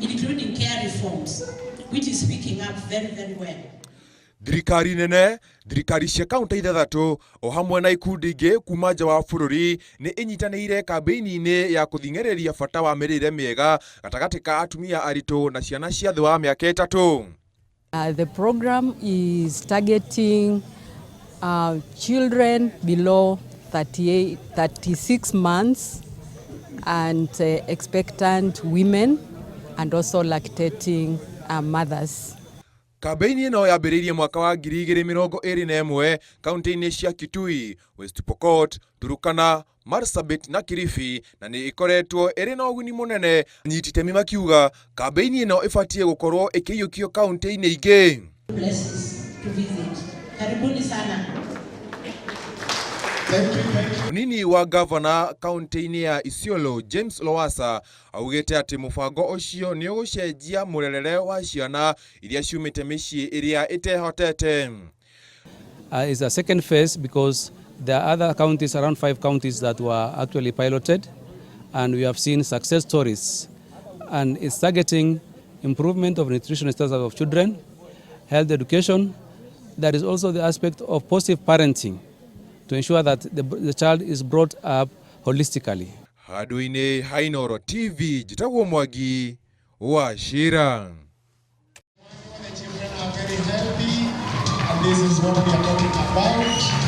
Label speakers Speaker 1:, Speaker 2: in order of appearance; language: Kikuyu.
Speaker 1: Including care reforms, which is picking up very, very well.
Speaker 2: Thirikari nene, thirikari cia kaunti ithathatũ o hamwe na ikundi ingĩ kuma nja wa bũrũri nĩ inyitanĩire kambĩini-inĩ ya kũthing'ĩrĩria bata wa mĩrĩre mĩega gatagatĩ ka atumia aritũ na ciana cia thĩ wa mĩaka 3.
Speaker 3: The program is targeting children below 38, 36 months and expectant women and also lactating mothers.
Speaker 2: Kambĩini ĩno yambĩrĩirie mwaka wa 2021 kaunti-inĩ cia Kitui, West Pokot, Turkana, Marsabit na Kilifi na nĩ ĩkoretwo ĩrĩ na ũguni mũnene, anyiti itemi makiuga kambĩini ĩno ĩbatiĩ gũkorwo ĩkĩiyũkio kaunti-inĩ ingĩ.
Speaker 1: Places to visit. Karibuni sana.
Speaker 2: Mũnini wa gavana kaunti-inĩ ya Isiolo James Lowassa augĩte atĩ mũbango ũcio nĩ ũgũcenjia mũrerere wa ciana iria ciumĩte mĩciĩ ĩrĩa ĩtehotete.
Speaker 4: It's a second phase because there are other counties, around five counties, that were actually piloted, and we have seen success stories. And it's targeting improvement of nutrition status of children, health education. There is also the aspect of positive parenting to ensure that the child is brought up holistically.
Speaker 2: Handũ-inĩ ha Inooro TV, njĩtagwo Mwangi wa Shira.
Speaker 5: The children are very healthy, and this is what we are talking about.